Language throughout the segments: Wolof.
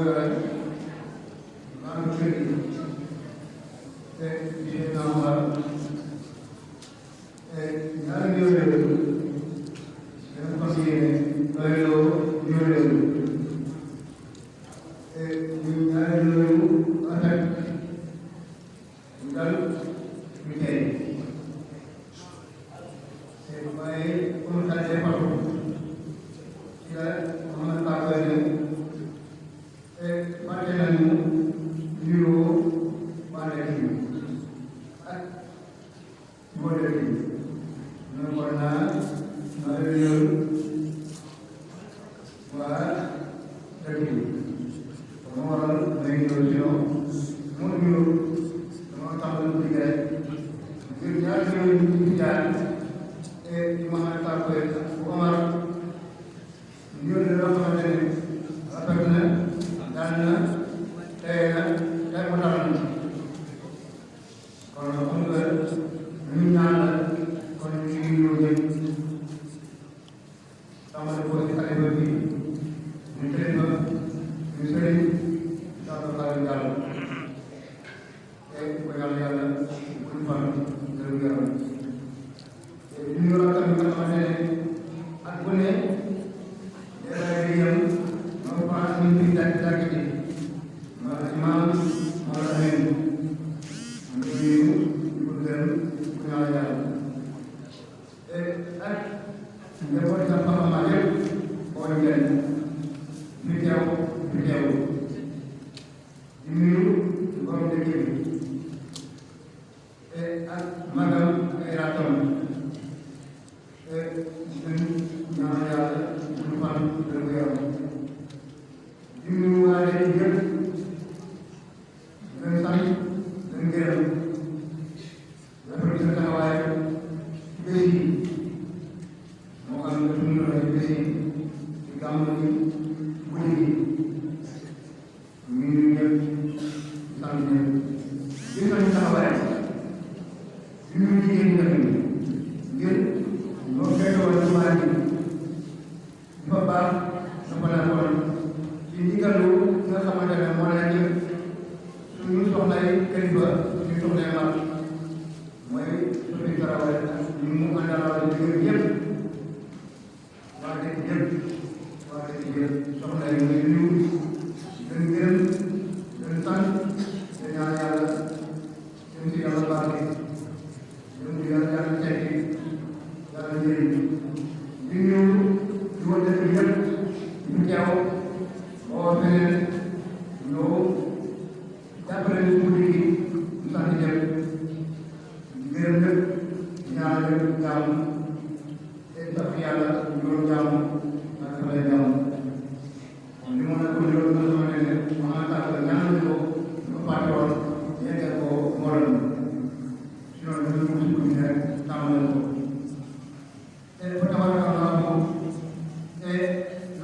yore maanaam kër gi te gisee naa war ñaari yore dafa fas yéene doyloo yore ñu ñaari yore rafet ñu dal ñu tey waaye comme ça c'est pas ci la mën a tàggatoo te fàtte nañu nuyoo waa dëkk bi ak boo dëkk bi ñu war naa nuyoo waa dëkk bi dama waral may ñëw ci ñoom mu nuyoo dama tàmbali ko liggéey ngir ñaar yooyu ñu jaar te ñu mën a tàggatoo bu Omar ñëw na loo xamante ne rafet na dal na tey na tey mu dal na kon xam nga ñu ñaan la kon ñu ngi ñëw ñëpp tàmbali ko ci xalifa bi ñu kilifa ñu sëriñ Samba Xaali Jàll te ko yàlla yàlla gudd fan gërëm yaram te ñu la tamit nga xamante ne at bu ne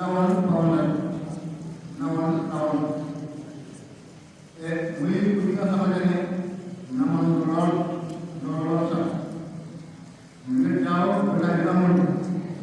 nawan